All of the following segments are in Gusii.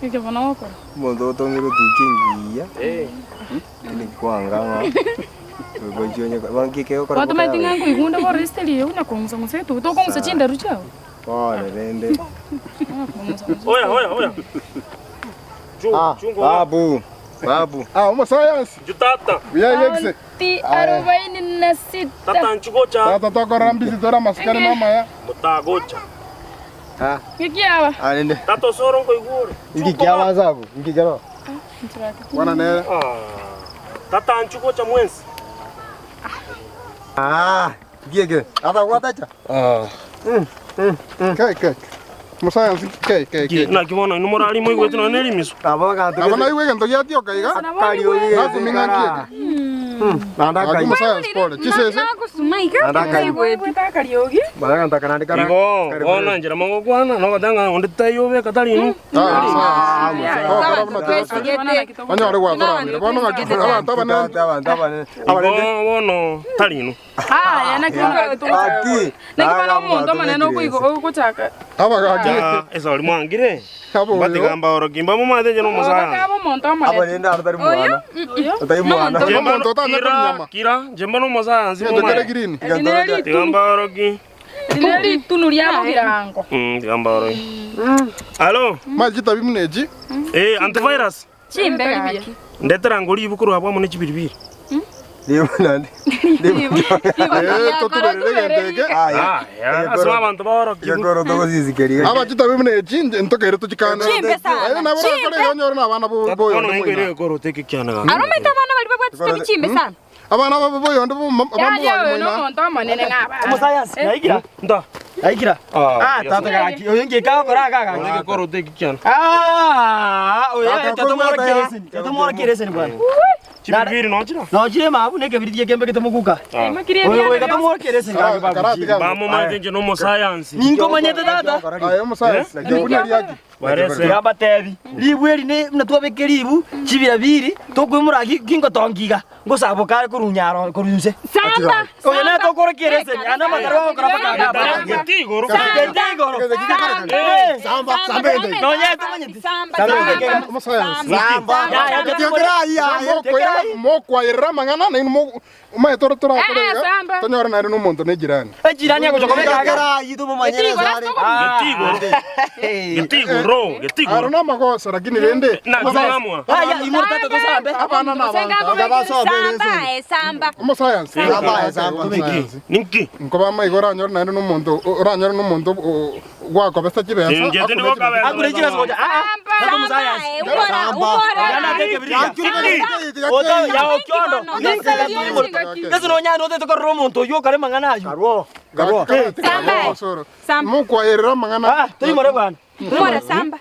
Eke bono ogokora. Omonto otongire etuki engiya, lakini kwanga ng'a gochia onye bono nki kegokora Bono tomanyeti ng'a boka nkoigunda bono esiteri eye buna kong'usa ng'usa etuki, tokong'usa chindaru chiago. Bono rende. Bono kong'usa ng'usa. Oya, oya, oya. Chungu, Ah, chungu. babu, babu. Ah, omosayansi. Nchu tata. Buya egekise. Sauti arobaini na sita. Tata nchu gocha. Tata tokorora mbisi tore amasikani na amaya. Motagocha. Ah, Ng'iki aba? ah, rende. Tata osoro nkoigwa ore. Inki kiabanza abwo? Inki kero? Bwana nere. Ah, Tata nchu gocha mwensi. Ah, inki eke? Ata gwatacha? Kai kai. Omosayansi kai kai kai. Naki bono inwe morari moigwete nonya ne rimisu. Nabo aganto Nabo naigwe egento giatioka iga. Kariogi Nakumia ng'a nki eke. Naende Gaki akai. omosayansi pole. Chisese. Naende akai. Igwete akariogi. Bana aganto aka naende kara. Igo bono enchera mogokwana nogoteba ng'a onde taiyo obeka tari inwe. Ah, omosayansi. Ogokora buna togosire. Onyore gwatoramire. Bono ng'aki abanto abanene. Abanto abanene. Igo bono tari inwe. Aya, naki Gaki. Naki bono omonto omonene okoigo ogochaka. Abagaki. Ah, esori mwangire. Abo oyo. Mbatiga mbaoroki mbamomanyete inche nomosayansi. Ogoteba omonto omonene. Abo rende aro tari mwana. Oyo. Otari mwana. Omonto Omonto otanya Kira, korinyama. kira, inche mba nomosayansi Egento kere momanyete. green. Eri ne Tiga ritunu. mbaoroki. Eri ne ritunu ria bogirango. Mm, tiga mbaoroki. Alo, Mache chitabi buna echi. eh, antivirus. Chimbe gaki. Ndetera ngori ribu korwa abwo amo ne chibiribiri. Ribu naende. Ribu. Eh, totuberere egento eke. Aya. Aya, ase abanto baorokigwe. Egekoro togosisikeria. Aba chitabi buna echi nche- ntokeire tochikane. Chimbe sana. Aye nabo orakore iga onyore na abana bo- Bono boyonde naingo ere moina. egekoro teke kiane gaki. Aromete abana baria babwate chitabi chimbe sana. Abana babo boyonde bo- Yaani bamoa oyo moina. nomonto omonene ng'a abana. Omosayansi, naikira? Nta. Naikira? Ah, Ah, tata gaki, oyo nki kagokora aka gaki. Egekoro teke kiane. Ah, oyo Tata, tata mworokia kobwata ya. leseni, tata mworokia leseni bwana. Chibiribiri nochira? Nochire mabu nekebiriti gekembe getomoguka. Aimakire Oyo ebianda goika bionsi. tomworokia leseni gaki babu. Karati gabo. Bamomanyete inche nomosayansi. Ninkomanyete tata. Aye omosayansi. Buna riaki. Barese. Yabatebi, ribu eri ne buna twabeka ribu, chibirabiri, tokoimora ki kingotongi iga, ngosaboka are korwa nyaro korwa inse. Samba. Oyo nere tokorokia ereseni, ande amakaro bagokora mpaka ande abana. Gete igoro. Gete igoro. Eh, Samba, samba ende. Nonya tomanyeti. Samba. Omosayansi. Samba. Mokoira- Mokwairera amang'ana nainwe mo- Omanyete ore torakore Eh, iga, samba. tonyore naende nomonto ne ejirani. Ejirani agocha kobeka iga. Gete igoro. Gete Aro igoro. namagoso lakini rende Na ng'amwa. Aya, imora tata tosambe. abana na abanto. Samba, eh, samba. Omosayansi. Samba, samba. Omosayansi. Ninki? Nkoba amaiga oranyore naende nomonto oranyore nomonto gwakobesa chibesa. Inche tindi gokabesa. Akure chibesa gocha. Ah, ah. Tata omosayansi. Eh, ubora, ubora. Yana teke birija. Oto ya okiondo. Gese nonya notete korora omonto oyio okare mang'ana ayio. Samba. Samba. Mokwaerera amang'ana. Ah, toimore bwana. Ubora samba.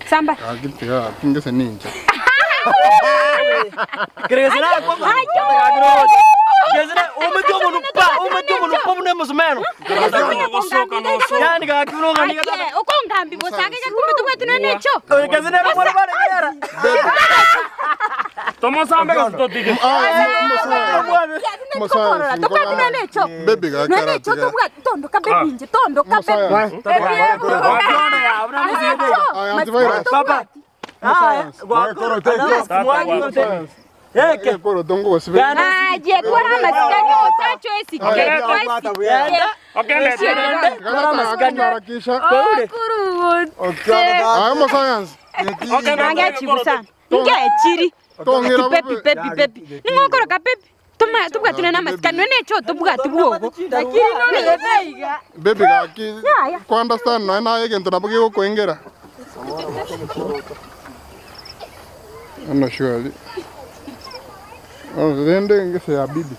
Samba. Gese ninche. Keregese nakwa. Keregese omete omonwe pa, omete omonwe pa buna emosumeno. Gosoka nosoka. Yani gaki buna ong'ani gata. Ake, okongambi bosage gakumbe tobwate none echo. Keregese nere mwana bare kera. Tomosambe gose totige. Tokworora, tobwate none echo. Baby None gakara echo tobwate tondoka baby inche, tondoka baby. Antivirus. Papa. Ah, gwakoro te. Eke. Koro tongo gosibe. Aje, twara amasikani osacho esike. Okay, Harakisha. Okurubuti. Aya omosayansi. Nange Ngechiri. Tong'era Pepi pepi pepi. Ning'okoroka pepi. Toma tobwate none amasikani none echo tobwate bwogo. Baby gaki ku understand noe naye egento nabo gegokoengera. Ano surely. Oh, rende ngese ya bibi.